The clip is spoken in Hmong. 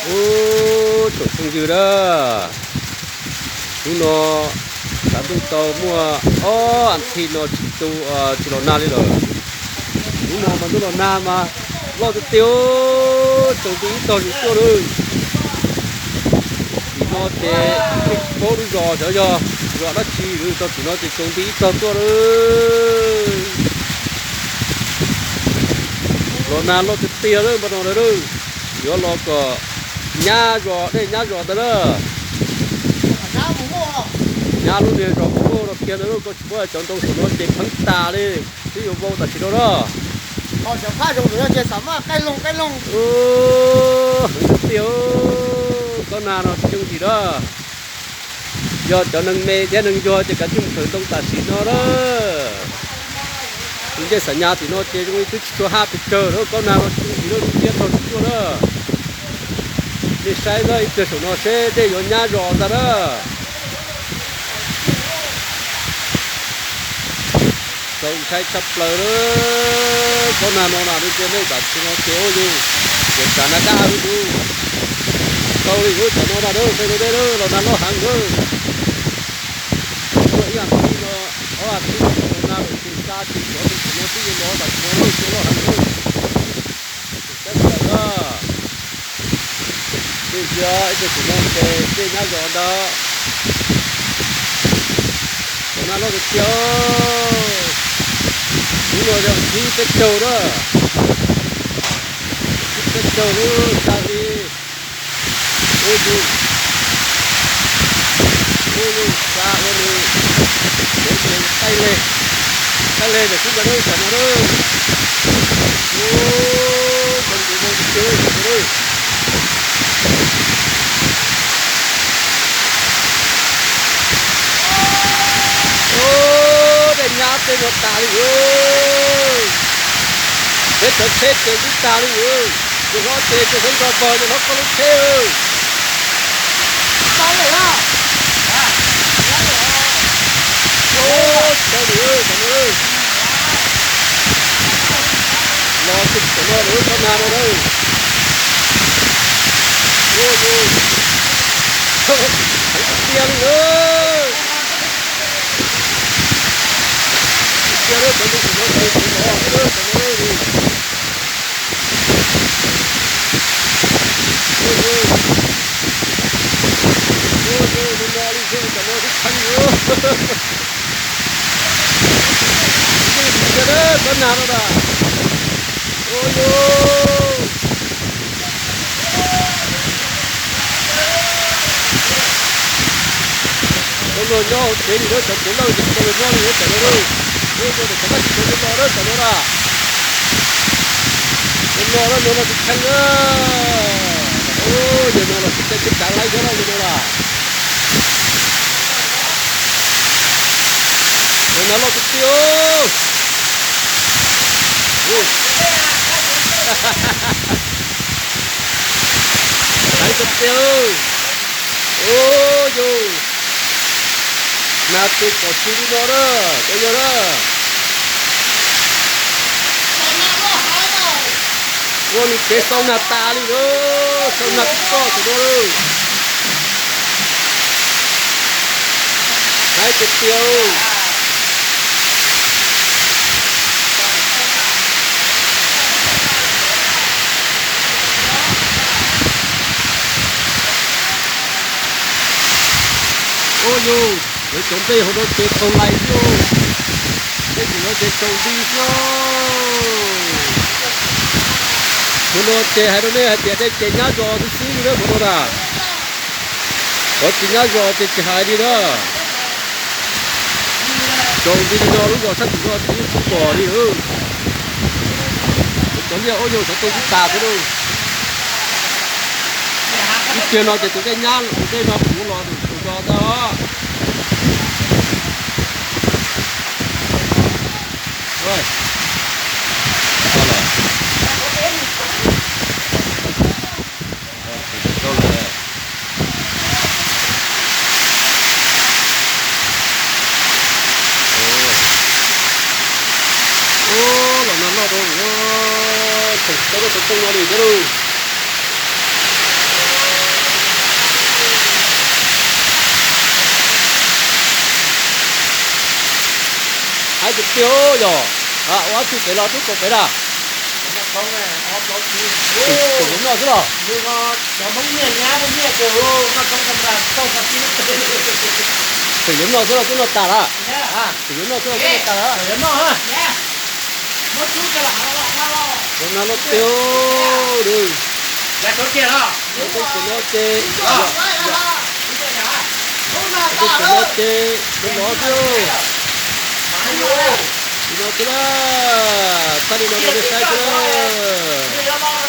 Ub, tsoom phooj ywg na, hnub no sav ntuj tau muaj ob as thiv no tsis tu, tsis los nag li lawm. Hnub no mas ntuj los nag mas loj tiag tiag, tsaus ntuj ib tog zus tuaj lawm. Tim no ces yeej tsis paub lub zos xyov yog zos dab tsi lawm, txog tim no ces tsaus ntuj ib tog tuaj lawm. Los nag loj tiag tiag lawm npaj no lawm. Yuav los kom nyab zos dej nyab zos ntag na. Nyab lub niag zos Phuj Mauj no kiag ntawd lauj, koj tsis paub cov ntoo saum no ces pheev tas li, twb yuav vau tam sim no na. Heev tiag tiag, kob nag no tsis yooj yim na. Yog cov neeg me thiab neeg yog ces kav tsij mus khawm ntoo tam sim no na. Tus ncej Xam Nyas tim no ces zoo li twb tsis tshua haj pes tsawg na, kob nag no tsis yooj yim na, lub tiab tog tsis tuaj na. Nej saib na, ib pliag saum no seb dej yuav nyab zos ntag na. Txaus ntshai tshaj plaws na. Kob nag no na, nej tam sim no ces ua yus, ces tsav nag daj lub yus. Tau li ub, tam no na, tej no dej los nag loj heev na. Tuaj ib as thiv no, ob as thiv no los nag lawm ces xa tis cov tus no twb yuav los tam sim no loj heev na. Saib sawv na. Dej ntsia ib tug tus no ces dej nyab zos ntag. Tam nag loj tiag tiag. Hnub no yog tsib peb caug na. Tsib peb caug lub xya hli. Ua yus, ua yus xa ua nws, yuav mus qaij leg, qaij leg ntawm xwb ntag na, tam no na. Ub, zoo nkaus mus tiag tam no na. Ub, dej nyab tej no tas li. Peb cov tsheb ces twb tag li. Ces hlob ces tus hlob nrog pog ces hlob koj lub tsheb. Ub, tsis tau li tam no. Los txog tam no lawm, kob nag no na. Ub, heev tiag tiag li na. Tiag lawm, cov ntoo tam no ces tseem los xwb tam no. Ua yus, ua yus, ua yus, ua no li xwb tam no xwb tshee li. Ntxim tiag na, kob nag no na. Ua yus. Cov no nyob hauv tsev li na, cov tsev loj ces tsis tau los nyob li na tam no na. Nyob rau ntawm cov dab tsi cov no los na tam no na. Cov no na, no no tsis tshee na. Yawg no los tsis tshee, tsis kav laib cov no li no na. Cov nag loj tiag tiag. Heev tiag tiag. Ub yus, nag tus pom tsis li no na, cov yawg na. Ua nws tsev sau nag tas li na, sau nag tsis txoj tus no. Heev tiag tiag. Ub yus, lawv cov nplej hauv no ces txaus lais xwb. Nplej tim no ces tsaus nti xwb. Hmo no ces hais rau nej hais tias dej ces nyab zos xwb xwb li na hmo no na. Qhov tsis nyab zos ces tsis hais li na. Tsaus nti li no lub zos sab tim no tsis pom li. Cov liaj ub yus xov tooj twb tas xwb lauj. Ib pliag no ces tus dej nyab tus dej no puv los tus zos ntag os. Ub, los nag loj rau, tseem tsis tau lub xov tooj no li thiab lauj. Tiag yog, ua ob tug pem los tub kaus pem na. Pem yuav noj xwb los? Pem yuav noj xwb los twb noj tas lawm? Pem yuav noj xwb los twb noj tas lawm? Yuav noj tiag, tub pem no ces, tub pem no ces, tub lov xwb. Li no xwb na, tag li no rau nej saib xwb na.